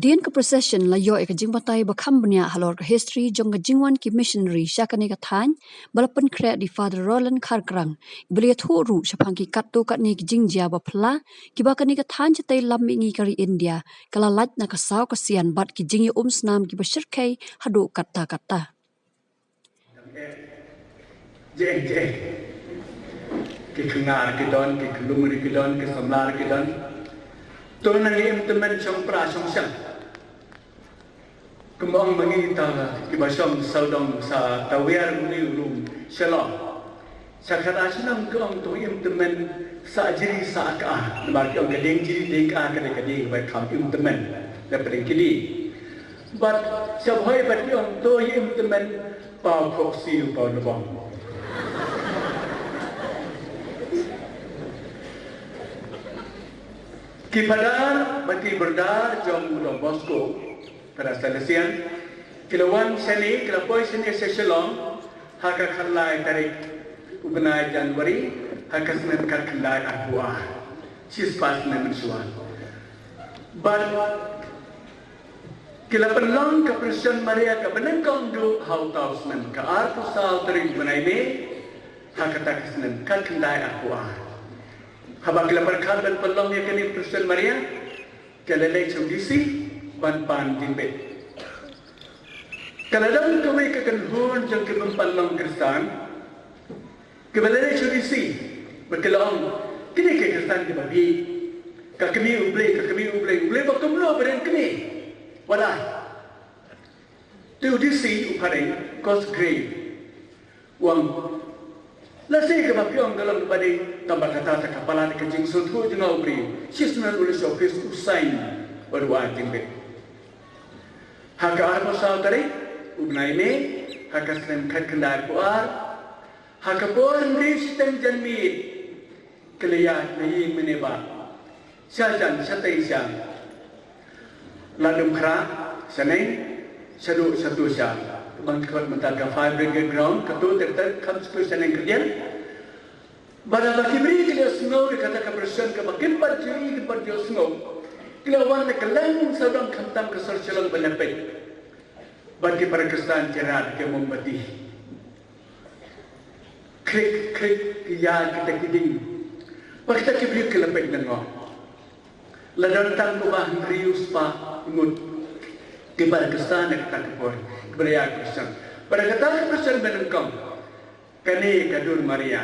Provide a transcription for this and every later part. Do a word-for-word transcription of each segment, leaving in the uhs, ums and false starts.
Hadien ka procession la ïoh ïa ka jingbatai ba kham bniah halor ka history jong ka jingwan ki missionary sha kane ka thaiñ, ba la pynkhreh da i Father Roland Kharkrang, ba la ïathuh ruh shaphang ki katto katne ki jingjia ba phylla kiba kane ka thaiñ shatei lam mihngi ka ri India ka la lait na ka saw ka sian bad ki jingïaumsnam kiba shyrkhei haduh katta katta. Jeng jeng. Ki kyngar ki don, ki kynlumri ki don, ki samlar ki don. To nang im tymmen shong pra shong shang. Kumba ong ma ngi ta kiba shong sawdong sa tawiar uni ulum shalom. Sa kata shnong ki ong to im tymmen sa jri sa ka. Namar ki ong ka ding jri ding ka ka ding ka ding ba kham im tymmen. Da pdeng ki ding. Bad sha bhoi bad ki ong to im tymmen paw proxy paw lebong. Ki phadar bad ki byrdar jong u Don Bosco, phadar Salesian, ki la wan shane, ki la poi shane sha Shillong ha ka khatlai tarik u bnai January ha ka snem khatkhyndai arphew ar. Shispah snem mynshuwa. Bad ki la pynlong ka Procession Maria kaba nyngkong duh ha uta u snem, ka arphew saw tarik u bnai May ha kata ka snem khatkhyndai arphew ar. Haba ki la pyrkhat ban pynlong ïa kane Procession Maria, ka la leit sha u D C ban pan jingbit. Ka la don kawei ka kynhun jong ki bym pat long Khristan kiba la leit sha u D C bad ki la ong, kine ki Khristan kiba bieit, ka kmie U Blei, ka kmie U Blei, U Blei ba kumno ba don kmie? Wat ai. Te u D C u phareng, Cosgrave, u ong, lehse kaba phi ong ka long kaba dei, tang ba kata sa ka palat ka jingsngewthuh jong nga u briew. Shisnem u leit sha office u sign bad u ai jingbit. Ha ka arphew saw tarik u bnai May ha ka snem khatkhyndai arphew ar, ha ka por hynriew shiteng janmiet, ki la ïaid na ïing mane ba sha jan shatei sha Ladumkhrah, shaneng shaduh shatu sha, ban khot mynta ka Fire Brigade Ground, katu ter ter kham shatu shaneng kyrdian. Bad haba ki briew ki la sngew ïa kata ka Procession kaba kim pat ju ïohi kim pat ju sngew, ki la wan na kylleng sawdong khamtam ka sor Shillong ban ïa peit. Bad ki para Khristan ki rad ki mombati. Khrik khrik ki ïaid kita ki ding. Bad kita ki briew ki la peit lyngkot. La don tang kumba hynriew spah ngut ki para Khristan ha kata ka por kiba la ïaid Procession. Bad ha kata ka Procession ba nyngkong, kane ka dur Maria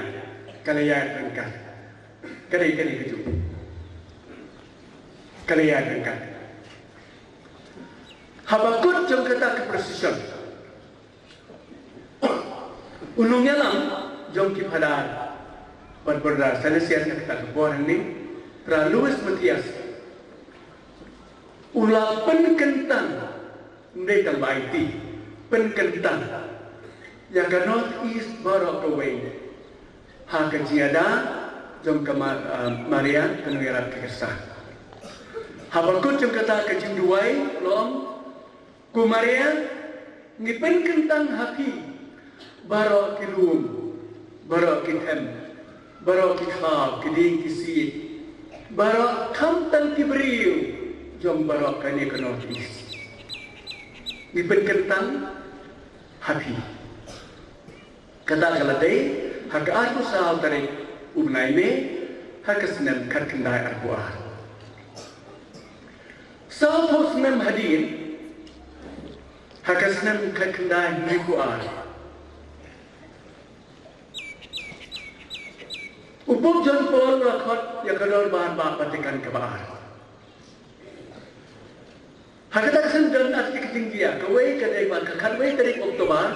ka la ïaid ryngkat. Kane, kane ka juk ka la ïaid ryngkat. Haba kut jong kata ka Procession, u nongïalam jong ki phadar bad byrdar Salesian ha kata ka por hangne, Phra Louis Mathias, u la pynkyntang, ym dei tang ba aiti, pynkyntang ïa ka North East baroh kawei ha ka jingïada jong ka Mar-, ah, Maria ka Nongïarap ka Khrista. Haba kut jong kata ka jingduwai, u la ong, ko Maria, ngi pynkyntang ha phi baroh ki lum, baroh ki them, baroh ki khlaw, ki dieng ki siej, baroh khamtam ki briew jong baroh kane ka North East. Ngi pynkyntang ha phi. Kata ka la dei ha ka arphew saw tarik u bnai May ha ka snem khatkhyndai arphew ar. Sawphew snem hadien, ha ka snem khatkhyndai hynriewphew ar, u Pope John Paul u la khot ïa ka Dorbar Bah Vatican kaba ar. Ha kata ka snem don ar tylli ki jingjia, kawei ka dei ba ka khatwei tarik October,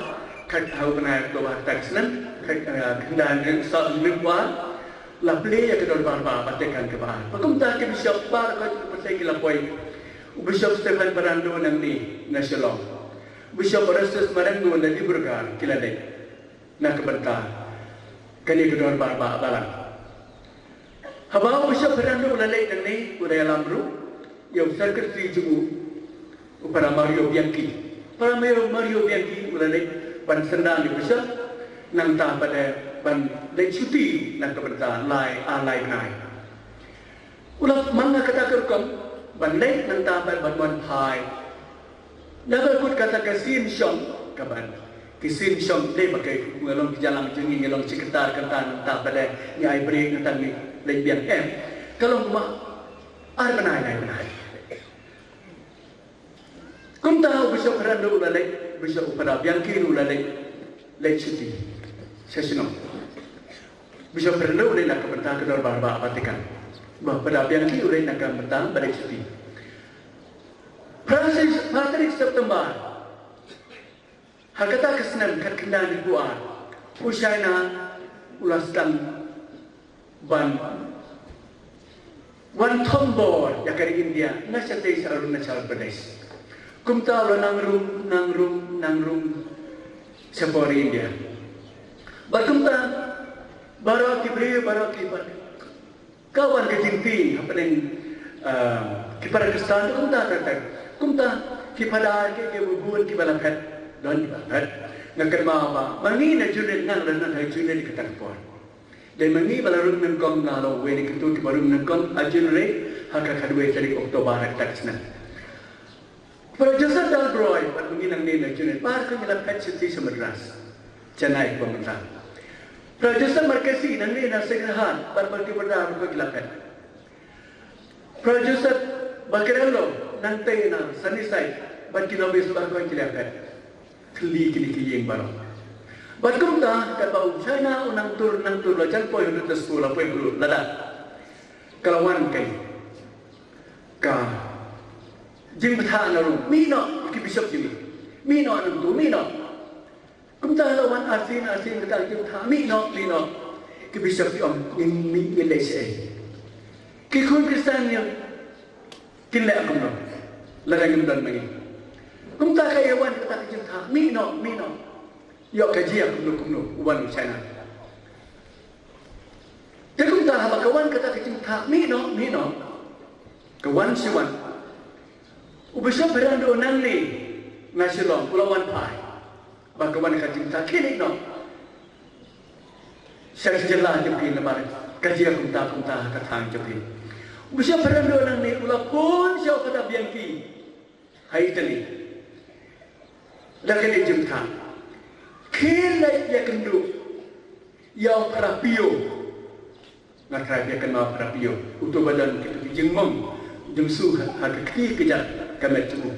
khat ha u bnai October kata ka snem, khat, eh, khyndai hynriew saw hynriewphew ar, la plie ïa ka Dorbar Bah Vatican kaba ar. Bad kumta ki bishop baroh kawei ki pyrthei ki la poi. U Bishop Stephen Fernando nangne na Shillong, u Bishop Erastus Marengo na Dibrugarh ki la leit na ka bynta kane ka Dorbar Bah Balang. Haba u Bishop Fernando u la leit nangne, u la ïalam ruh ïa u secretary jong u, u Para Mario Bianchi. Para Mario, Mario Bianchi u la leit ban synran ïa u Bishop, nangta pat ban leit shuti na ka bynta lai, ar lai bnai. U la mang ha kata ka rukom, Ban leit nangta pat ban wan phai. Naba kut kata ka sien shong ka ban. Ki sien shong dei ba ka, nga long ki jalang jong ngi, nga long secretary kata nangta pat de, ngi ai break nangta ngi leit biang em. Ka long kumba ar bnai lai bnai. Kumta u Bishop Phadar Lyngdoh u la leit, Bishop Phadar Bianchi u la leit, leit shuti. Sha shnong. Bishop Phadar Lyngdoh u leit na ka bynta ka dorbar ba Vatican. Ba Phadar Bianchi u leit na ka bynta ba leit shuti. Francis, phra tarik September. Ha kata ka snem khatkhyndai hynriewphew ar, u China u la sdang ban wan thombor ïa ka ri India na shatei sha Arunachal Pradesh. Kumta u la nang rung, nang rung, nang rung shapoh ri India. Bad kumta baroh ki briew, baroh ki ba Ka wan ka jingtieng hapdeng, ah, ki para Khristan kumta ter ter. Kumta ki phadar ki, ki bun ki ba la phet, don ki ba la phet. Nga kynmaw ba ma ngi na Junit, nga la don ha Junit kata ka por. Dei ma ngi ba la rung nyngkong, nga long uwei na kito ki ba rung nyngkong ha Junit ha ka khatwei tarik October ha kata ka snem. Phra Joseph Dalbroy bad ma ngi nangne na Junit, baroh ki la phet shuti sha Madras, Chennai ba mynta. Phra Joseph Marquesi nangne na Sacred Heart bad ma ki Phadar baroh ki la phet. Phra Joseph Bacarello nangtei na Sunnyside bad ki nobis baroh ki la phet. Thylli kine ki ïing baroh. Bad kumta katba u China u nang tur nang tur, la jan poi ha u Lotus School, la poi ha u, lada ka la wan kai ka jingbthah na rung, mih noh ki bishop jong ngi. Mih noh nangtu, mih noh. Kumta la wan arsien arsien kata ka jingbthah, mih noh, mih noh. Ki bishop ki ong, ngin, ngin, ngin leh shaei? Ki khun Khristan ngi kin leh kumno lada ngim don ma ngi? Kumta ka ïa wan kata ka jingbthah, mih noh, mih noh. Ïoh ka jia kumno kumno, u wan u China. Te kumta haba ka wan kata ka jingthah, mih noh, mih noh, ka wan shi wan. U Bishop Phadar Lyngdoh nangne na Shillong u la wan phai. Ba ka wan ka jingthah, khie leit noh sha ki jylla jong phi namar ka jia kumta kumta ha ka thaiñ jong phi. U Bishop Phadar Lyngdoh nangne u la phone sha u Phadar Bianchi ha Italy da kane ka jingthah. Khie leit ïakynduh ïa u Phra Pio. Nga trai phi ïa kynmaw Phra Pio, uto ba don kito ki jingmong jingsu ha, ha ka kti kjat ka met jong u.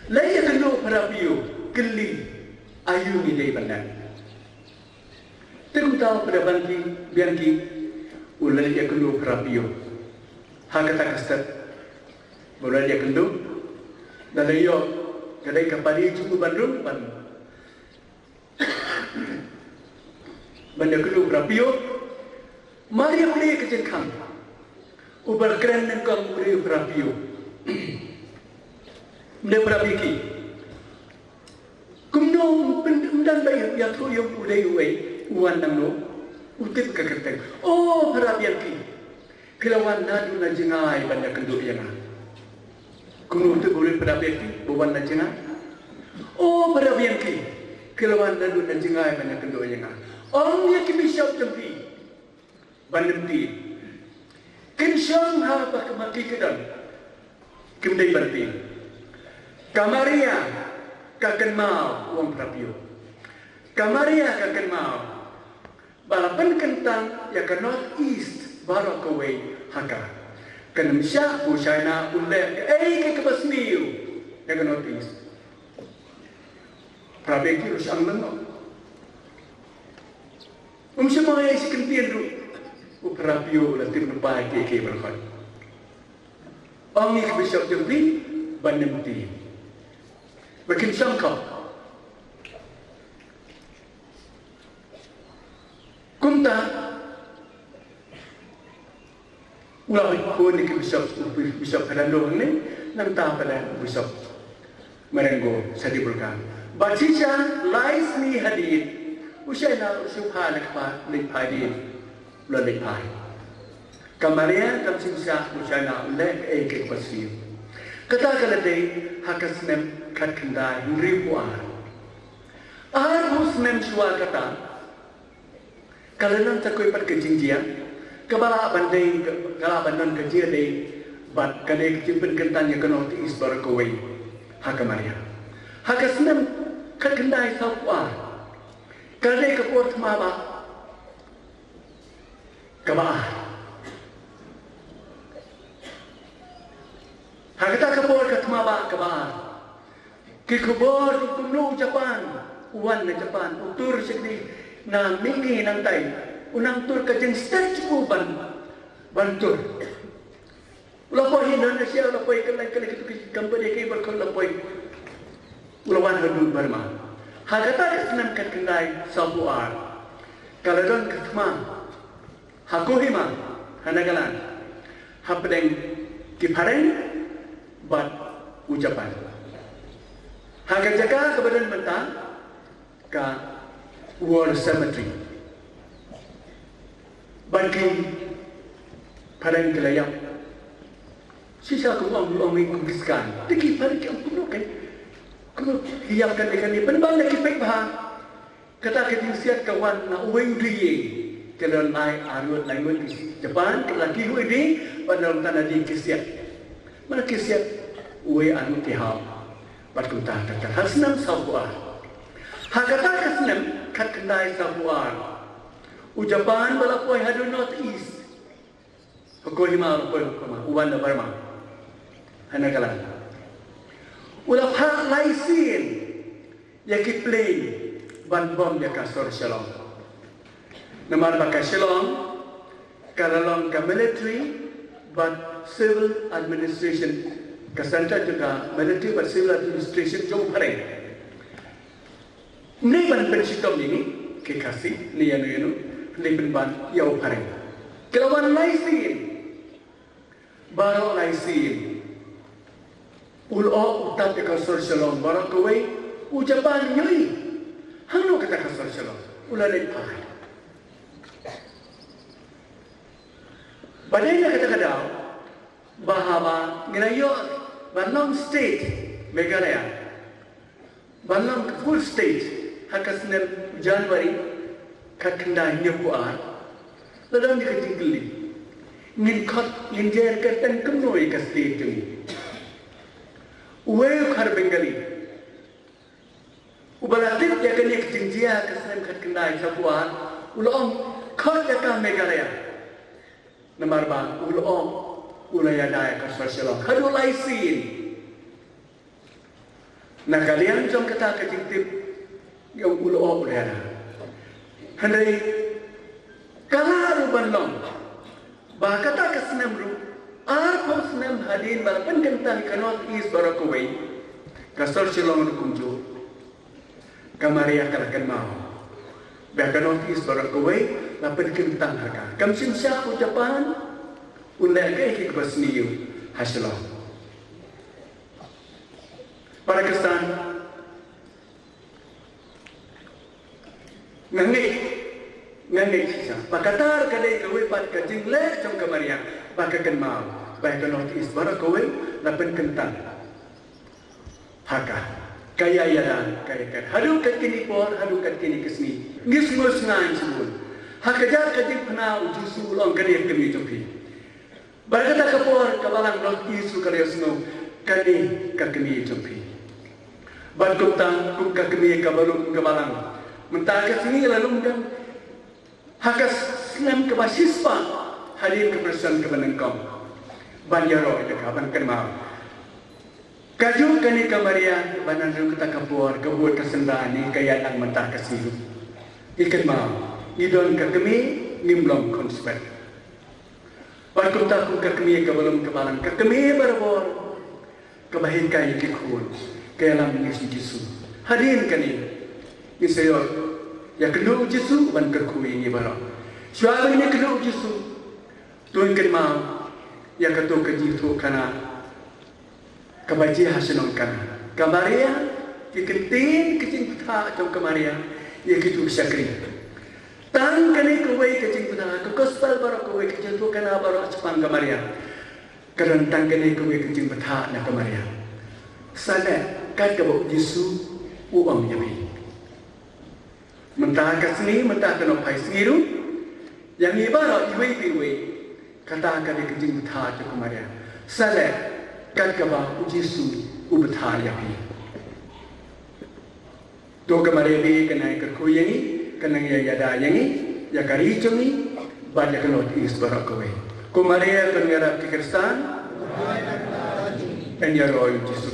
Leit ïakynduh Phra Pio, kylli aïu ngi dei ban leh. Te kumta u Phadar Bianchi, Bianchi u leit ïakynduh Phra Pio ha kata ka step. Ba u leit ïakynduh, da leit ïoh ka dei ka pari jong u ban rung, ban ban ïakynduh u Phra Pio. Mar ïa u dei ka jingkhang, uba kren nyngkong u dei u Phra Pio. Ym dei u Phra Bianchi. Kumno ym pyn-, ym dang da ïathuh ïa u dei uei, u wan nangno, u tip ka kyrteng. O Phra Bianchi, phi la wan naduh na jngai ban ïakynduh ïa nga. Kumno u tip u dei u Phra Bianchi ba wan na jngai? O Phra Bianchi, phi la wan naduh na jngai ban ïakynduh ïa nga. Ong ïa ki bishop jong phi ban ym tieng. Kin shong ha ba ka ma ki ka don. Kim dei ban tieng. Ka Maria ka kynmaw, u ong Phra Pio. Ka Maria ka kynmaw ba la pynkyntang ïa ka North East baroh kawei ha ka. Kan ym shah ba u China un leh kaei kaei kaba sniew ïa ka North East. Phra Bianchi ruh shang lyngngoh. Um shym ong ïa shi kyntien ruh. U Phra Pio u la tip lypa ïa kiei kiei baroh. Ong ïa ki bishop jong phi ban ym tieng. Ba kin shong khop. Kumta u la phone ïa ki bishop, u Bishop Fernando hangne, nangta pat u Bishop Marengo sha Dibulkam. Bad shisha lai sngi hadien u China u shu phah leit phah, leit phah hadien. U la leit phai. Ka Maria kam shym shah ba u China un leh kaei kaei kaba sniew. Kata ka la dei ha ka snem khatkhyndai hynriewphew ar. Arphew snem shuwa kata, ka la don sa kawei pat ka jingjia kaba lah ban dei, ka lah ban don ka jingïadei Bad ka dei ka jingpynkyntang ïa ka North East baroh kawei ha ka Maria. Ha ka snem khatkhyndai sawphew ar, ka dei ka por thma ba kaba ar. Ha kata ka por ka thma ba kaba ar, ki khubor kumno u Japan u wan na Japan, u tur shakri na mihngi nangtai, u nang tur ka jingstet jong u ban, ban tur. U la poi Indonesia, u la poi kylleng kylleng kitu ki company ki baroh u la poi. U la wan haduh Burma. Ha kata ka snem khatkhyndai sawphew ar, ka la don ka thma ha Kohima, ha Nagaland, hapdeng ki phareng bad u Japan. Ha ka jaka kaba don mynta ka War Cemetery. Bad ki phareng ki la ïap. Shisha kum ong ong kum ki scan. Te ki phareng ki ong kumno, kumno ki ïap kane kane. Pynban da ki peit bha, kata ka jingsiat ka wan na uwei u dieng. Ki la don lai arngut lai ngut ki Japan, ki la kiew ïa u dieng, bad la long tang na dieng ki siat. Mynta ki siat uwei arngut ki haw. Bad kumta ter ter ha snem sawphew ar. Ha kata ka snem khatkhyndai sawphew ar, u Japan ba la poi haduh North East, ha Kohima la poi, ha Kohima, u wan na Burma, ha Nagaland. U la phah lai sien ïa ki plane ban bom ïa ka sor Shillong. Namar ba ka Shillong ka la long ka military bad civil administration, ka center jong ka military bad civil administration jong u phareng. Ym dei ban pynshitom ïa ngi ki Khasi ne ïano ïano, ym dei pynban ïa u phareng. Ki la wan lai sien. Baroh lai sien u lyoh u tap ïa ka sor Shillong baroh kawei. U Japan u ñiew, hangno kata ka sor Shillong? U la leit phai. Ba dei na kata ka daw ba haba ngi la ïoh ban long state Meghalaya, ban long ka full state ha ka snem January khatkhyndai hynñiewphew ar, la don ïa ka jingkylli, ngin khot, ngin jer kyrteng kumno ïa ka state jong ngi? Uwei u khar Bengali uba la tip ïa kane ka jingjia ha ka snem khatkhyndai sawphew ar u la ong, khot ïa ka Meghalaya. Namar ba u lyoh u la ïada ïa ka sor Shillong haduh lai sien. Na ka liang jong kata ka jingtip, ïa u lyoh u la ïada. Hynrei ka lah ruh ban long ba kata ka snem ruh, arphew snem hadien ba la pynkyntang ïa ka North East baroh kawei, ka sor Shillong ruh kumjuh, ka Maria ka la kynmaw ba ka North East baroh kawei la pynkyntang ha ka. Kam shym shah u Japan un leh kaei kaei kaba sniew ha Shillong. Para Khristan, nga ngeit, nga ngeit shisha ba kata ka dei kawei pat ka jingleh jong ka Maria, ba ka kynmaw ba ka North East baroh kawei la pynkyntang ha ka. Ka ïa ïada, ka ïa kat. Haduh kat kine por, haduh kat kine ki sngi, ngi sngewsngaiñ shibun. Ha kajat ka jingphna u Jisu u la ong, kane ka kmie jong phi. Bad kata ka por ka balang North East ruh ka la ïohsngew, kane ka kmie jong phi. Bad kumta kum ka kmie kaba lum ka balang, mynta ka sngi la lum kan ha ka snem kaba shispah hadien ka pyrshang kaba nyngkong ban ïaroh ïa ka, ban kynmaw. Kajuh kane ka Maria ba nangne kata ka por ka bud ka synran ne ka ïalang mynta ka sngi ruh. Ngi kynmaw, ngi don ka kmie, ngim long khun spet. Bad kumta kum ka kmie kaba lum ka balang, ka kmie barabor kaba hikai ïa ki khun, ka ïalam ïa u Jisu. Hadien kane ngin sa ïoh ïakynduh u Jisu ban kyrkhu ïa ngi baroh. Shuwa ban ïakynduh u Jisu, to ngin kynmaw ïa kato ka jingïathuhkhana kaba jia ha shnong Kana. Ka Maria, ki kyntien ka jingbthah jong ka Maria ïa kito ki shakri. Tang kane kawei ka jingbthah, ka gospel baroh kawei, ka jingïathuhkhana baroh shaphang ka Maria, ka don tang kane kawei ka jingbthah na ka Maria. Sa leh kat kaba u Jisu u ong ïa phi. Mynta ka sngi, mynta ka nohphai sngi ruh, ïa ngi baroh iwei pa iwei, kata ka dei ka jingbthah jong ka Maria. Sa leh kat kaba u Jisu u bthah ïa phi. To ka Maria baieit kan nang kyrkhu ïa ngi, kan nang ïa ïada ïa ngi ïa ka ri jong ngi bad ïa ka North East baroh kawei. Ko Maria, ko Nongïarap ki Khristan, yn ïaroh ïa u Jisu.